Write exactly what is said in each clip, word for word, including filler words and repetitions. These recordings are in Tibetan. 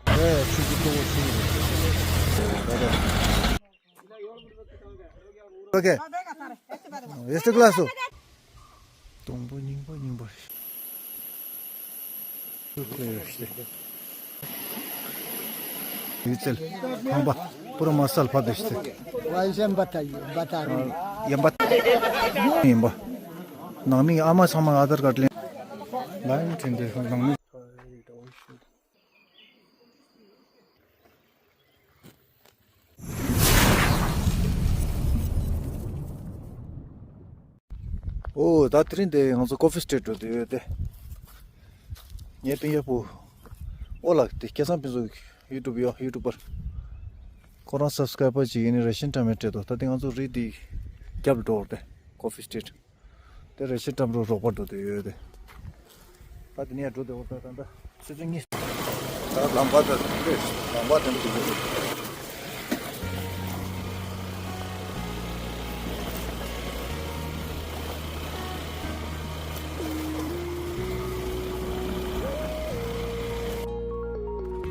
ཨེ་ཆུ་ཆུ་ཏོ་ཆུ། ཨོ་ཁེ། ཡེ་སི་ཀླ་སོ། སྡོང་པོ་རྙིང་པ་རྙིང་པ་རེད། ཡུལ་རྩལ། ཁང་པ། པུ་ར་མ་སལ་ཕ་དེ་ཤི་ཚེ། ཡན་པ་ཐ་ཡིན་པ་ཐ་རེད། ཡན་པ་ཡིན་པ། ནང་མི་ཨ་མ་ཚང་མ་ཨ་དར་ཀར་ལེན། ལ་ཡིན་དྲན་དེ་ནང་མི། ཨོ་ད་དེ་རིང་དེ་ང་ཚོ་ཀོ་ཕི་སི་ཊེཊ་འགྲོ་དུས་ཡོད་དེ། ངའི་སྤུན་ཡག་པོ། ཨོ་ལགས་དེ་སྐལ་བཟང་ཕུན་ཚོགས་ཡུ་ཊུབ་ཡོད་ཡུ་ཊུབ་པར། ཁོ་རང་སབ་སི་ཀ་རའི་བར་ཅིག་ཡིན་ནི་རེ་ཤན་ཊམ་ཡང་སྤྲད་དོ། ད་དེ་ང་ཚོ་རི་དེ་རྒྱབ་ལ་འགྲོ་བར་དེ་ཀོ་ཕི་སི་ཊེཊ། དེ་རེ་ཤན་ཊམ་རུ་རོགས་པ་འགྲོ་དུས་ཡོད་དེ། ད་དེ་ནས་འགྲོ་དེ་འོ་ད་ད་ད་ཆུ་ཚོད་གཉིས། ད་ལམ་ཁ་ད་དེ་ལམ་ཁ་དེ་འགྲོ་དེ།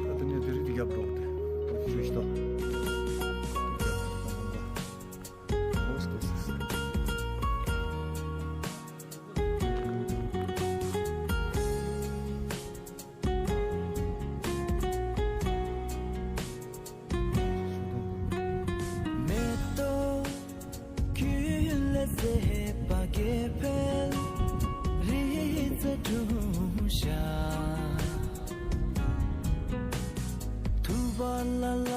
ད་དེ་ནས་དེ་རི་དེ་རྒྱབ་འགྲོ་དེ་ད་ཆུ་ཤི་ད། ཐུབ་པ་ལ་ལག་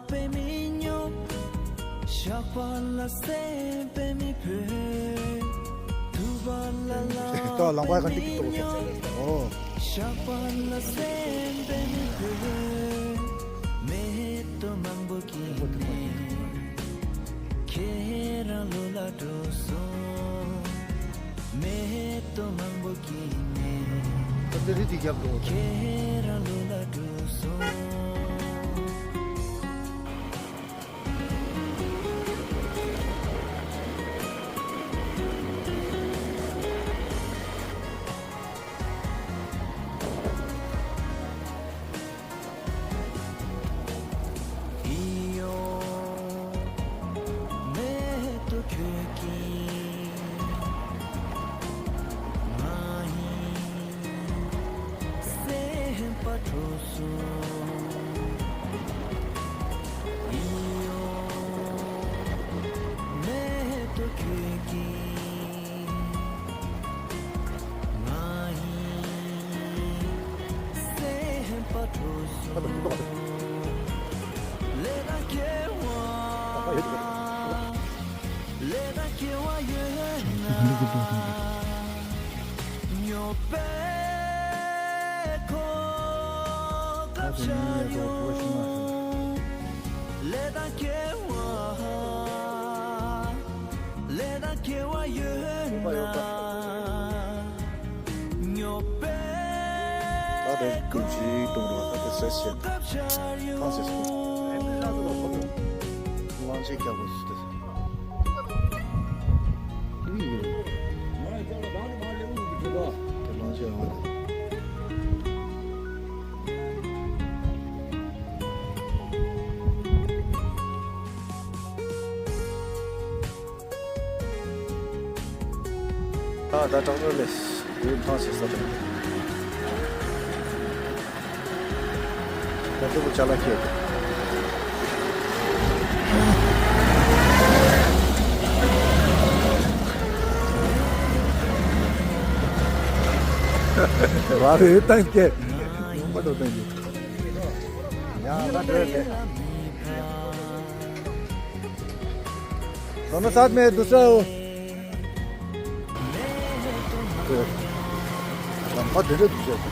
པས་མི་སྙོབ། བཤགས་པ་ལ་སེམས་པས་མི་ཕོད། ཐུབ་པ་ལ་ལག་ད་ལང་པ་ག་འདི་གི་ཏོག་ཙམ། ཨོ། བཤགས་པ་ལ་སེམས་པས་མི་ཕོད། མེ་ཏོག་མང་པོ་གྱིས་ཁྱེད་རང་ལོ་ལ་འགྲོ་སོང་། མེ་ཏོག་མང་པོ་གྱིས་ནས། ད་ལྟ་རི་དེ་རྒྱབ་འགྲོ། ཁྱེད་རང་ལོ་ལ་འགྲོ་སོང་། ད་རེས་རྒྱུ་ཅིག་གཏོང་རོགས། ད་དེ་ཟེར་ཞེས་ཐང་ཟེར་སོང་། གླང་ཆེན་རྒྱག་དགོས་སུ་དེ་ཟེར། ཨུ་ཡི་ཡོད། དེ་གླང་ཆེན་ཡོད། ད་ད་ཀྲང་ཀྲོ་ལེ་ཡུལ་ཐང་ཞིག་ས་དང་། ད་དུ་བུ་ཅ་ལག་ཁྱེར། ར་རེ་ཏང་སྐད། ཡོང་པ་དོ་ཏང་གི། ཡང་ང་འགྲོ་ཡ་དེ། दोनों साथ में दूसरा हो। ལམ་ཁ་དེ་འདྲ་འདུག་ཟེར།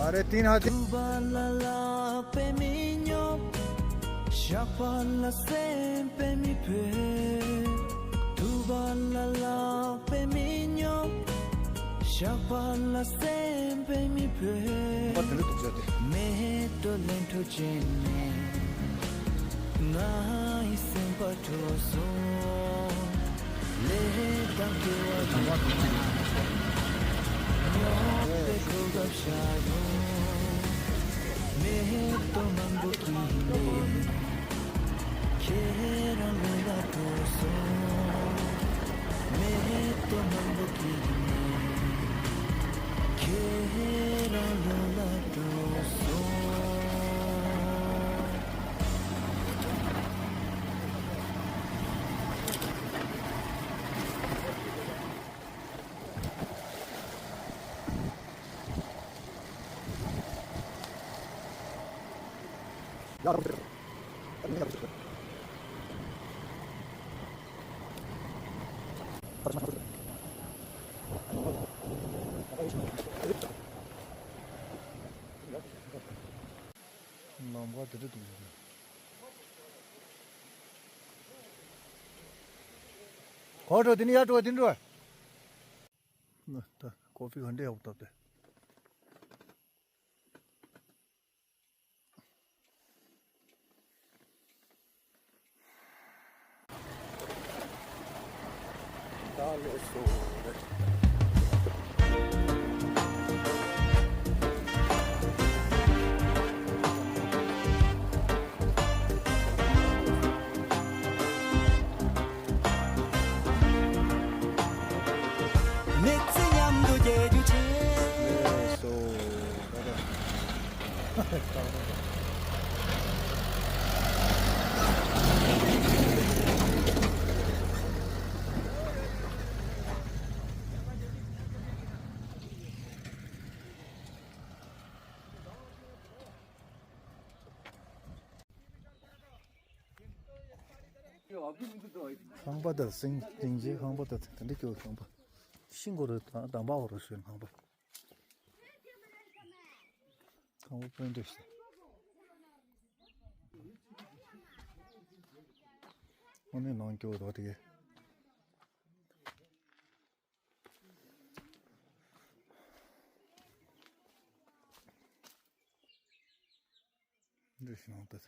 अरे तीन हाथ। ལ་ལ་པའི་མི་ཉོབ། ཞགས་པ་ལ་སེམས་པའི་མི་བོས། ཐུབ་པ་ལ་ལ་པའི་མི་ཉོབ། ཞགས་པ་ལ་སེམས་པའི་མི་བོས། པར་དེ་འདྲ་འདུག་ཟེར་ཏེ། མེ་ཏོག་ལས་འཕྲོ་ཅན་ནས། ང་ཡི་སེམས་པ་འཕྲོ་སོང་། ལས་དང་སྐལ་བ་ཡིན་ན། ཉོབ་པའི་གོ་སྐབས་ཤར་ཡོང་། མེ་ཏོག་མང་པོ་ཀྱི་ནས། ཁྱེད་རང་ལོ་ལ་འགྲོ་སོང་། མེ་ཏོག་མང་པོ་ཀྱི་ནས། ཁྱེད་རང་ལོ་ལ་འགྲོ་སོང་། ལམ་ཁ་དེ་འདྲ་འདུག་ཡོད་ན། གོ་འགྲོ་དེ་ནི་ཡར་འགྲོ་དེ་འགྲོ། ན་ད་ཀོ་ཕི་ག་འདྲ་ཡག་པོ་བཏབ་སྟེ། མིག་རྩི་མཉམ་དུ་རྒྱས་རྒྱུ་བྱེད། ཁང་པ་དང་སེང་སེང་ཆེན་ཁང་པ་དང་དེ་འདྲ་སྐྱོ་ཁང་པ་ཤིང་གོ་རུ་དང་དམ་པ་གོ་རུ་ཤོད་ཁང་པ། ཁང་པ་དཔོན་འདྲ་ཞིག་ཨ་ནི་ནང་སྐྱོ་དོ་དེ། འདི་ཤིང་ཏོག་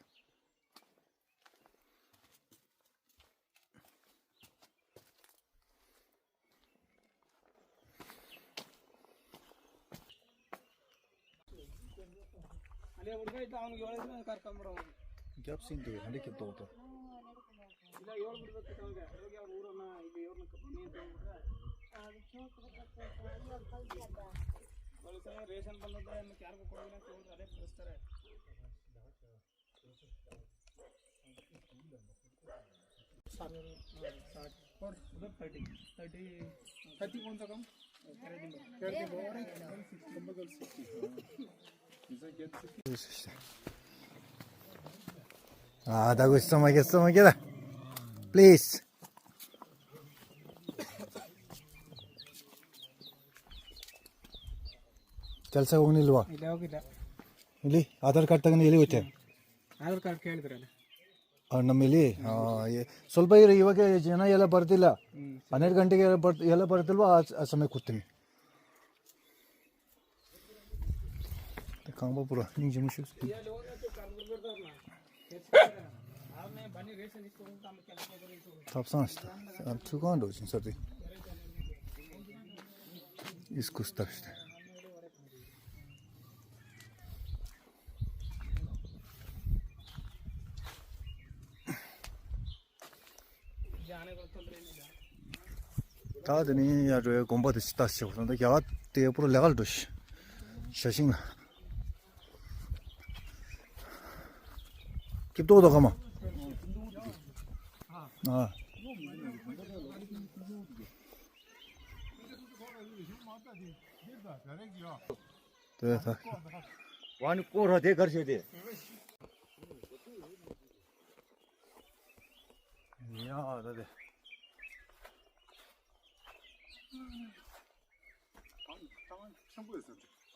རྒྱབ་སྲིན་དེ་ཧ་ལས་ཀྱི་ཏོག་ཏོག ರೇಷನ್ ಬಂದದ್ದೇ ಯಾರು ಕೊಡೋದಿಲ್ಲ ಅಂತ ಹೇಳಿದ್ರೆ ಅದೇ ಕಳಿಸ್ತಾರೆ. सात, सात और उधर थर्टी, थर्टी, थर्टी कौन सा काम? तेरे दिन। तेरे दिन। आ, दा कुछ समझ गया, समझ गया। प्लीज। चल से उगनी लुआ। इला, इला। इली, आधार कार्ड तक नहीं इली होते। आधार कार्ड ಕೇಳಿದ್ರಲ್ಲ. ಅಣ್ಣ ಮಿಲಿ, ಆ, ಏ, ಸ್ವಲ್ಪ ಇರು, ಇವಾಗ ಜನ ಎಲ್ಲ ಬರ್ತಿಲ್ಲ. ಹ್ಮ್. ಹನ್ನೆರಡು ಗಂಟೆಗೆ ಎಲ್ಲ ಬರ್ತ-, ಎಲ್ಲ ಬರ್ತಿಲ್ವಾ, ಆ, ಆ ಸಮಯ ಕೂತೀನಿ. ಕಾಂಬಾಪುರ, ನಿಂಗೆ ಜಮುಷು. 탑ಸಾನ್ ಅಷ್ಟೇ. ಆ, ಚುಕಾಂಡು, ಸರ್ದಿ. ಇಸ್ಕುಸ್ ತಕ್ಷಣ. ད་དེ་ནི་ཡར་འགྲོ་ཡའི་དགོན་པ་དེ་ཅི་ལྟ་ཞིག་ད་རྒྱ་གར་དེ་པུ་ར་ལེ་གལ་འགྲོ་ཤི་ཤ་ཤིང་ན་ཀིབ་ཏོག་ཏོག་ག་མ། ཨ། དེ་ད། ཝ་ནི་ཀོ་ར་དེ་གར་ཤོད་དེ། ཡ་ད་དེ།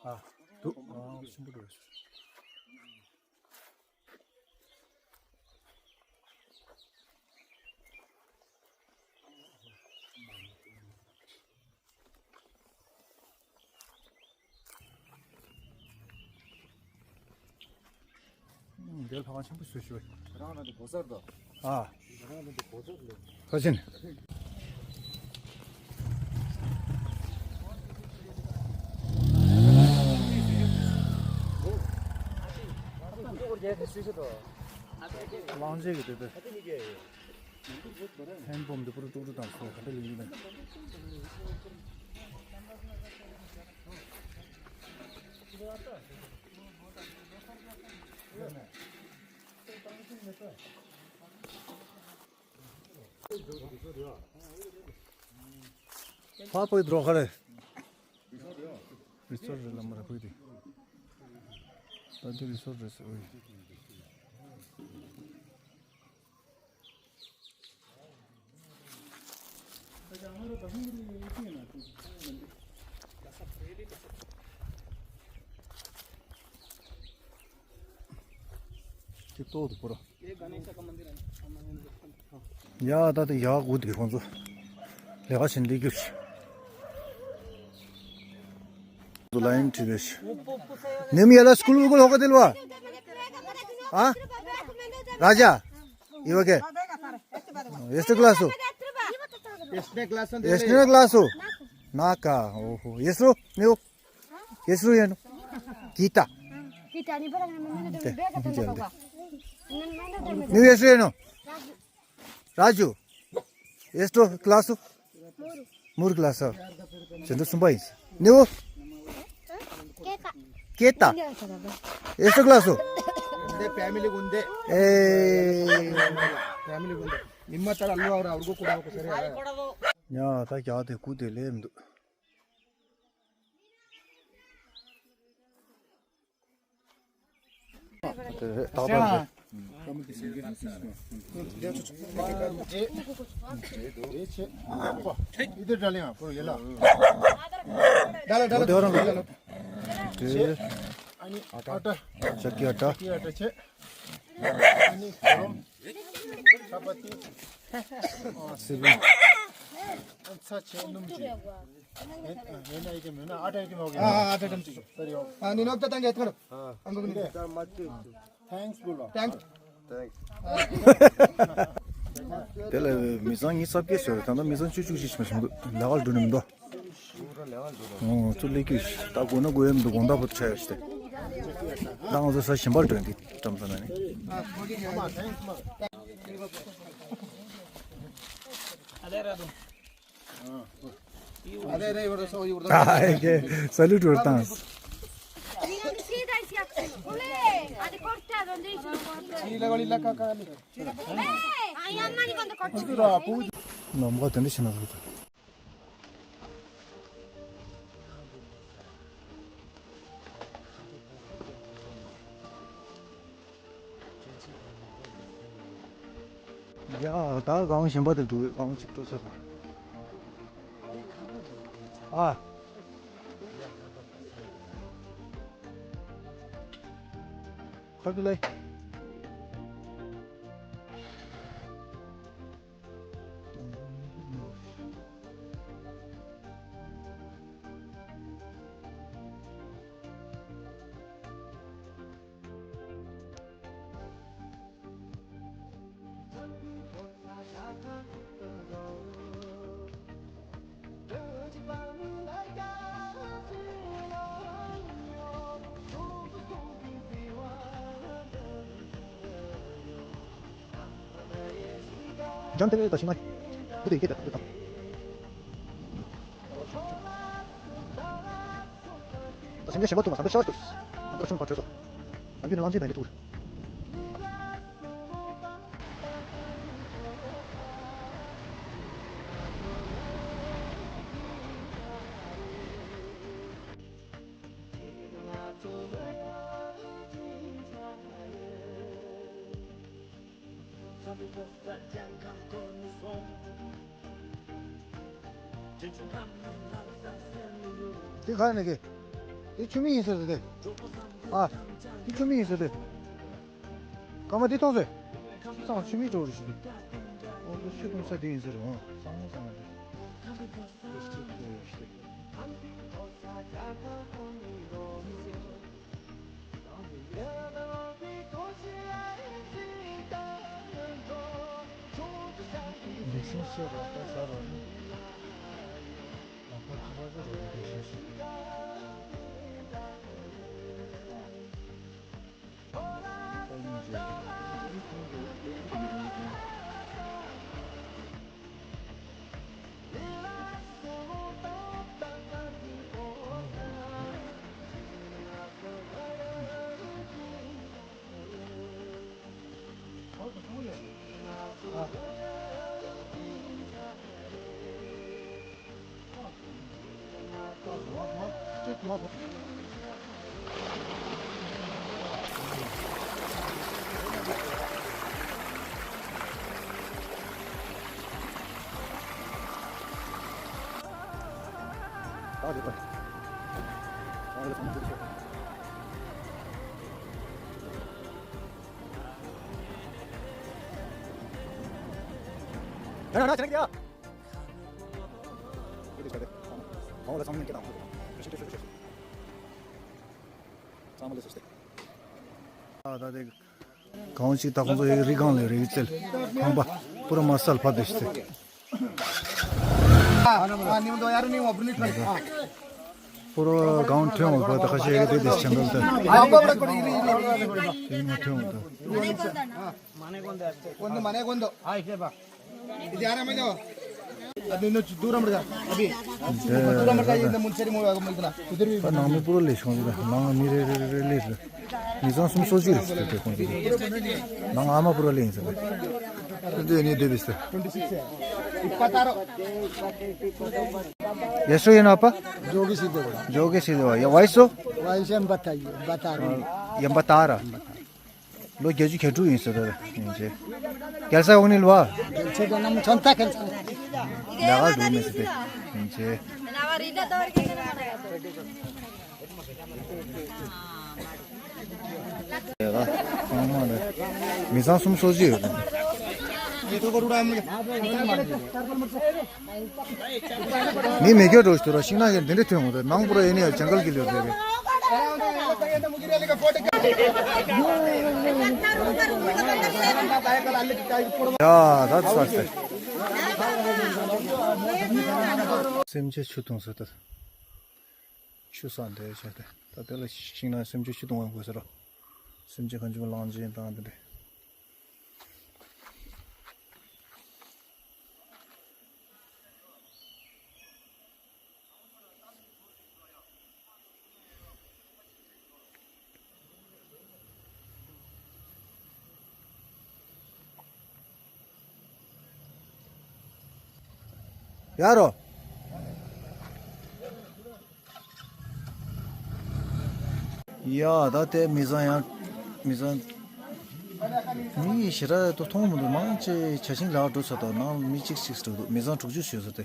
ཨ། འདུག་ཨ། ཆེན་པོ་འགྲོ། འདིར་ཕ་གང་ཆེན་པོ་བཟོས་ཤིག་རང་རང་གི་གོ་སར་དང་། ཨ། རང་རང་གི་གོ་སར་ལས། ཁ་ཆེན། གླང་རྗེས་ཀྱི་དེ་དེ། ཧན་པོམ་དུ་པུ་རུ་ཏུ་རུ་དང་སོ་ག་འདྲ་ལིང་ལིང་དང་། ཕ་ཕ་གི་འགྲོ་ཁ་རེད། རི་སོར་རེད་ལ་མ་རེད་ཕ་གི་དེ། ད་དེ་རི་སོར་རེད་ཟེར་བ་ཡིན། ཡ། ད་དེ་ཡག་གུ་དེ་ཁོང་ཚོ་ལས་ཀ་བྱེད་འདི་རྒྱུ་ཞིག་ལ་ཡིན་ཁྲི་རེ་ཞིག་ནིམ་ཡ་ལ་སྐུལ་བུ་ལོག་ག་དེ་ལ་བ། ཨ། ར་ཇ། ཡི་བ་ཀེ། ཨེ་སི་ཏི་ཀླ་སུ། ཨེ་སི་ཏི་ཀླ་སུ། ན་ཀ། ཨོ་ཧོ། ཨེ་སི་རུ། ནེའུ། ཨེ་སི་རུ་ཡན་ནོ། ཀི་ཏ། ཏེ། ནེའུ་ཨེ་སི་རུ་ཡན་ནོ། ར་ཇུ། ཨེ་སི་རུ་ཀླ་སུ། མུར་ཀླ་སུ། ཅན་དུ་སུམ་པ་ཡིན། ནེའུ། ཀེ་ཏ། ཨེ་སི་རུ་ཀླ་སུ། འདི་ཕེ་མི་ལི་གུན་དེ། ཨེ། ཕེ་མི་ལི་གུན་དེ། ཉི་མ་ལྟར་ལོ་ར་འུར་གོ་ཀུ་ར་གོ་ཟེར་ཡ། ཡ། ད་རྒྱ་དེ་ཀུ་དེ་ལེབ་འདུག་ཨ་ནི་ཨ་ཏ། ཅ་ཀི་ཨ་ཏ། ཨ་ནི་གོ་རོམ། ཆ་པ་ཏི། ཨ་སི་བི། ཨ་ཚ་ཆེ་སྣུམ་ཅི། ཡེ་ན་ཡེ་ཏི་མེ་ན་ཨ་ཏ་ཡེ་ཏི་མ་གི། ཨ་ཨ་ཏ་ཏམ་ཅི། སར་ཡོ། ཨ་ནི་ནོག་ཏ་ཏང་གེ་ཐོར། ཨ་གོ་གི་ནི། Thanks བོ་ལོ། Thanks། དེ་ལ་མི་ཚང་ཉི་ཤུ་རྩ་བརྒྱད་ཤོར། ད་ལྟ་མི་ཚང་བཅུ་གཅིག་ཅིག་མ་བྱུང་འདུག་ལས་ཀ་འགྲོ་ནི་མི་འདུག་ཨོ། ཚུར་སླེབས་ཀྱི་ད་དགོས་ན་དགོས་ཡ་མི་འདུག་དགོང་དག་བར་ཆ་ཡ་ཞིག་སྟེ། ད་ང་ཚོ་ས་གཞན་པར་འགྲོ་ཡ་འདི་བཀྲམ་ས་ན་ནི། ཨ་ཡེ་གེ་ས་ལུ་ཏུ་བར་དང་། ནམ་མཁའ་དེ་འདྲ་ཞིག་ན་ཟེར། ཡ། ད་གང་གཞན་པ་དེ་འདུག་གང་ཅིག་སྤྲོ་ས་དང་། ཨ། ཁ་ཐུག་ལེ། ལྗང་དེ་ད་ཤི་མ། བུ་དེ་སྐད་ད་བུ་དང་། ད་སེམས་ཅན་གཞན་པ་ཐུག་མ་ཟམ་པའི་ཤ་བ་ཐུག་ཨ་མདོ་ཆུང་བར་བྲོས་སོ། ཨ་རྒྱུ་ནི་གླང་ཆེན་དང་གི་ཐུག་དེ་ག་ནས་གི། དེ་ཆུ་མིག་ཡིན་ས་རེད་དེ། ཨ། དེ་ཆུ་མིག་ཡིན་ས་རེད། སྐར་མ་དེ་མཐོང་ཟེར། ཚང་ཆུ་མིག་འགྲོ་རེ་ཞིག་འདུག་ཨོ་དེ་ཆུ་འཐུང་ས་དེ་ཡིན་ས་རེད། ཨོ་སང་མོ་སང་མོ་དེ། གང་ཞིག་ད་ཁོང་ཚོ་ཡི་རི་སྒང་ལ་རི་རྩེ་ཁང་པ་པུ་ར་མ་སལ་ཕ་དེ་ཤི་ཚེ། པུ་ར་སྒང་ཐོན་འོང་བ་ད་ཁ་ཤས་ཡི་དེ་དེ་ཆེན་པོ་དེ་ཡིན་ཐོན་འོང་ད། ནང་མི་པུ་ར་ལས་བྱུང་ཟིག་ནང་མི་རེ་རེ་རེ་ལས་རེ། མི་ཚང་གསུམ་སོ་བཞི་རེད་ཟེར་ཏེ་ཁོང་ཚོ་ནང་ཨ་མ་པུ་ར་ལས་ཡིན་ཟེར་ཏེ། དེ་ནས་སྡོད་པའི་ཟེར། ཡ་སོ་ཡིན་ཨ་ཕ། जोगी सिद्धेश्वर। जोगी सिद्धेश्वर। या वाइस हो? वाइस यम्बता, यम्बता। यम्बता। ལོ་བརྒྱད་ཅུ་གྱ་དྲུག་ཡིན་ཟེར་ད་ཡིན་ཅེ། རྒྱལ་ས་འོག་ནི་ལོ། རྒྱལ་ས་འོག་ནི་མཚོན་རྟགས་རྒྱལ་ས། ལས་ཀ་འགྲོ་མེད་ཟེར་ཏེ་ཡིན་ཅེ། ལས་ཀ་ཚང་མ་ལ་མི་ཚང་གསུམ་སོ་བཞི་ཡོད། མི་མེད་སྐྱོ་འགྲོ་ཞིག་འདུག་ར། ཤིང་ནགས་ཀྱི་འདི་འདྲ་ཐོན་འོང་དུས་ནང་པུ་ར་ཡིན་ནའི་ཇང་གལ་གྱི་ལོས་རེད། ཡ་ད་ཚར་ཏེ། སེམས་ཅན་ཆུ་འཐུང་ས་ད། ཆུ་ས་འདྲ་བྱས་ཏེ་ད་དེ་ལ་ཤིང་ནགས་སེམས་ཅན་ཆུ་འཐུང་བ་དགོས་ཟེར་རོ། སེམས་ཅན་གང་བྱུང་གླང་ཆེན་དང་འདི་འདྲ། ཡ་རོ། ཡ་ད་དེ་མི་བཟང་ཡང་མི་བཟང་། མི་ཞེ་དྲག་ཏུ་མཐོང་མི་འདུག་ནང་ཅི་བྱ་ཤིང་ལག་འགྲོ་ས་དང་ནང་མི་གཅིག་གཅིག་འགྲོ་འདུག་མི་བཟང་དྲུག་ཅུ་ཞོལ་ས་དེ།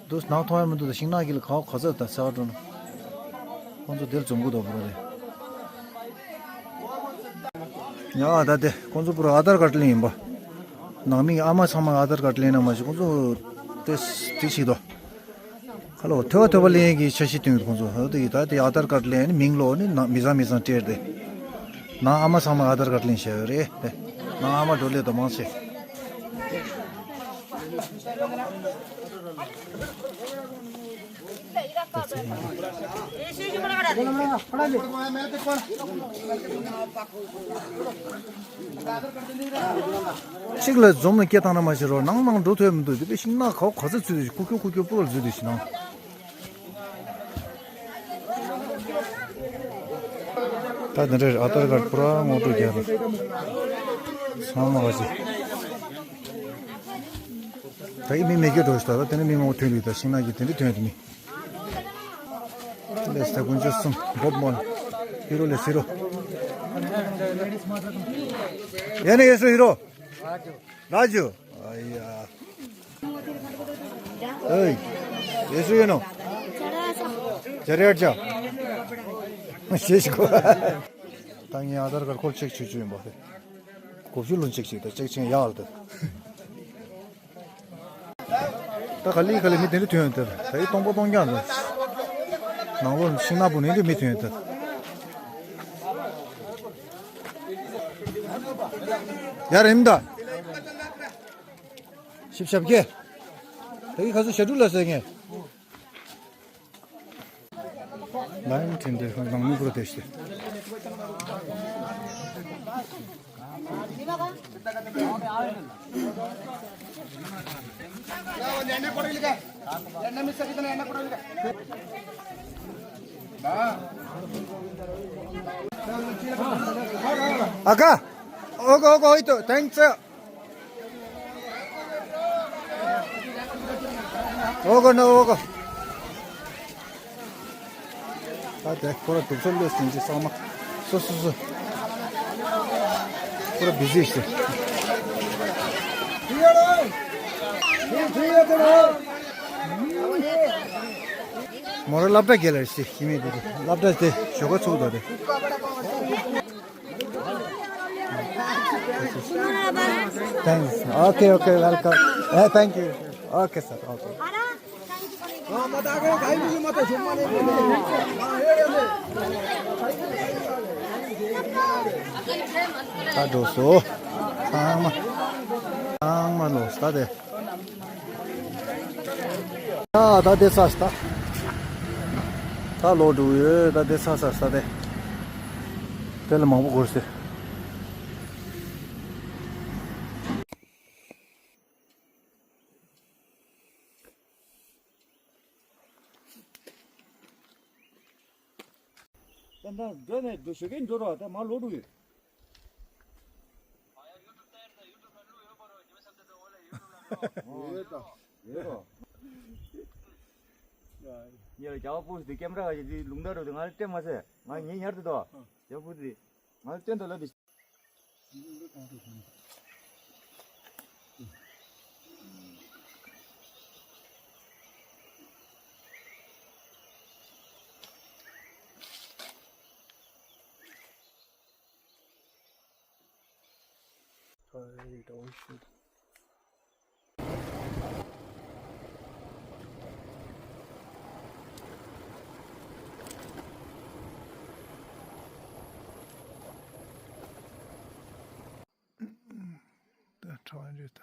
འདུག་ནང་མཐོང་ཡ་མི་འདུག་ད་ཤིང་ནགས་ཀྱི་ལ་ག་བ་ག་ཚ་ད་ས་འགྲོ་ན། ཁོང་ཚོ་དེར་འཛོམས་གི་འདུག་པུ་ར་རེད། ཡ་ད་དེ་ཁོང་ཚོ་པུ་ར་ཨ་དར་ཀར་ལེན་ཡིན་པ། ནང་མི་ཨ་མ་ཚང་མ་ཨ་དར་ཀར་ལེན་ན་མ་ཞིག་ཁོང་ཚོ་དེ་དེ་ཞིག་དོ། ཁ་ལོ་ཐོས་པ་ཐོས་པ་ལེན་གྱི་འཆར་གཞི་བཏོན་ཡོད་ཁོང་ཚོ་ཧོ་དེ་ཡི་ད་དེ་ཨ་དར་ཀར་ལེན་ནི་མིང་ལོ་ནི་ནང་མི་ཚང་མི་ཚང་སྤྲད་དེ། ནང་ཨ་མ་ཚང་མ་ཨ་དར་ཀར་ལེན་བྱས་ཡོད་རེད་དེ། ནང་ཨ་མ་འགྲོ་ལས་དོ་མང་ཆེ། གཅིག་ལ་འཛོམས་ནས་སྐད་བཏང་ན་མ་ཤེས་རོགས་ནང་ནང་འགྲོ་ཐུབ་མི་འདུག་དེ་པས་ཤིང་ནགས་ག་བ་ག་ས་ཚུད་དུས་ཁུ་ཁྱུ་ཁུ་ཁྱུ་པུ་ར་ཚུད་དུས་ཤིང་ནགས། ད་འདི་འདྲ་རེད། ཨ་དར་ཀར་པུ་ར་ངོ་སྤྲོད་རྒྱག་རེད། ཚང་མ་ག་ཅི། ད་ཡི་མི་མེད་སྐྱོ་འགྲོ་ཞིག་ད་ད་དེ་ནས་མི་མང་པོ་ཐོན་འདུག་ད་ཤིང་ནགས་ཀྱི་དེ་འདྲ་ཐོན་དུ་མི། ལས་ད་དཀོན་མཆོག་གསུམ་བོབ་མོལ། ཧི་རོ་ལས་ཧི་རོ། ཡ་ནས་ཡེ་སུ་ཧི་རོ། ར་ཇུ། ཨ་ཡ། ཨེ། ཡེ་སུ་ཡིན་ནོ། ཇ་རེ་ཨར་ཇ། ཞེས་ཤིག་གོ། ད་ངས་ཨ་དར་ཀར་ཁོལ་ཅེག་བྱེད་རྒྱུ་ཡིན་པ་རེད། གོ་བཅུ་ལོན་ཅེག་བྱེད་ད་ཅེག་ཆེན་ཡག་ལ་ད། ད་ག་ལི་ག་ལི་མི་དེ་འདྲ་ཐོན་ཡོད་དེ། ད་ཡི་སྟོང་པ་སྟོང་རྐྱང་དུ། ནང་ལོགས་ཤིང་ནག་པོ་ནི་འདྲ་མི་ཐོན་ཡོད་དེ། ཡ་རེམ་ད། ཤིབ་ཤབ་ཀྱེ། ད་ཡི་ཁ་སུ་ཞབས་བྲོ་ལ་ཟེར་ངས། ལ་ཡོན་ཁྲིན་དེ་ནང་མི་བོར་དེ་ཤི། ཨ་ཁ། ཨོ་ཁ་ཨོ་ཁ་ཨོ་ཏོ། ཐེངས། ཨོ་ཁ་ནོ་ཨོ་ཁ། ད་དེ་ཁོ་ར་དུག་སོ་ལོས་ཟིན་གྱི་ས་མ། སོ་སོ་སོ། ཁོ་ར་བི་ཟི་ཞིག་མོ་ར་སློབ་གྲྭ་རྒྱལ་ལ་ཞིག་ཞི་མི་དེ་སློབ་གྲྭ་དེ་ཞོགས་ཀ་ཚུགས་དོ་དེ། Thanks. Okay, okay, welcome. Eh, thank you. Okay, sir. Okay. ད་འགྲོ་སོ། ཚང་མ། ཚང་མ་ལོ་ས་དེ། ད་ད་དེ་ཚ་ད། ད་ལོ་འགྲོ་ཡོད། ད་དེ་ཚ་ཚ་ས་དེ། དེ་ལ་མང་པོ་འགོར་སེ། ད་ད་འགྲོ་ནས་འགྲོ་ཞོགས་ཀས་འགྲོ་རོགས། ད་མ་ལོ་འགྲོ་ཡོད། ཡོད་ད། ཡོད་རོ། ཉེ་ར་རྒྱ་བ་པོ་དེ་ཀེམ་ར་ག་ཞིག་དེ་ལུང་ད་རོ་དེ་ང་ལ་སྤྲད་མ་ཟེར། ང་ཉེ་ཉར་དུ་དོ། རྒྱ་བ་པོ་དེ་ང་ལ་སྟོན་དོ་ལ་དེ། ད་གྲང་རེད་ད།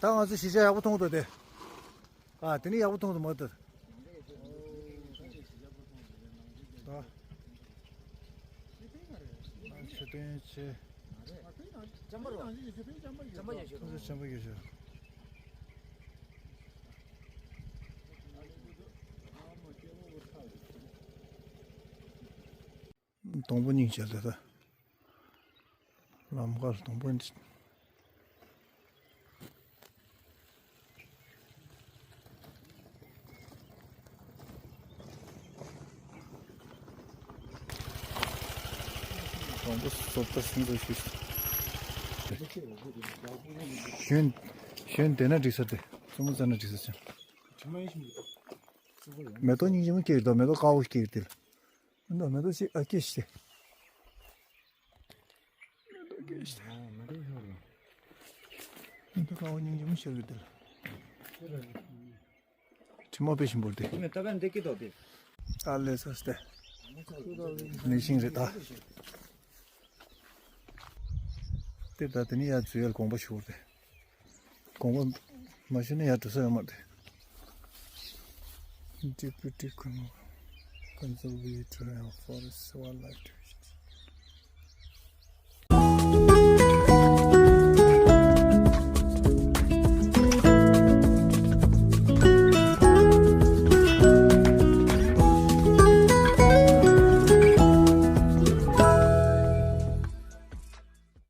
ད་ང་ཚོ་གཞིས་ཆགས་ཡག་པོ་མཐོང་འདུག་སྟེ། ཨ། དེ་ནི་ཡག་པོ་མཐོང་འདུག་མ་གཏོགས། ད། ཨ། ཆུ་དོན་ཆེ། ཅམ་པ་རོ། ཅམ་པ་ཡོད་ཤོད། ཅམ་པ་ཡོད་ཤོད། སྡོང་པོ་སྙིང་རྗེ་ལ་ད། ལམ་ཁར་སྡོང་པོ་འདི། སྡོང་པོ་བཟོ་ལྟ་སིན་ཟོ་ཞུས། གཞོན། གཞོན་དེ་ན་འགྲིག་ས་དེ། བཙུན་མོ་ཙ་ན་འགྲིག་ས་ཅན། མེ་ཏོག་སྙིང་རྗེ་མོ་སྐྱེས་འདུག་མེ་ཏོག་དཀར་པོ་སྐྱེས་དེ། མེ་ཏོག་མེ་ཏོག་ཅིག་ཨ་སྐྱེས་ཤིག་མེ་ཏོག་སྐྱེས་ཤིག་མེ་ཏོག་ཤོར་རོ། མེ་ཏོག་དཀར་པོ་སྙིང་རྗེ་མོ་ཤར་གི་དེ་ལ། དྲི་མ་དཔེ་ཞིམ་པོ་དེ། ད་ལས་སོ་སྟེ། ནི་ཤིང་རེད་ད། དེ་ད་དེ་ནི་ཡ་ཛུ་ཡལ་དགོངས་པ་ཞུ་བར་དེ། དགོངས་པ་མ་ཞུ་ན་ཡ་འགྲོ་ས་ཡོད་མ་རེད། Deputy Con- Conservator of Forest Wildlife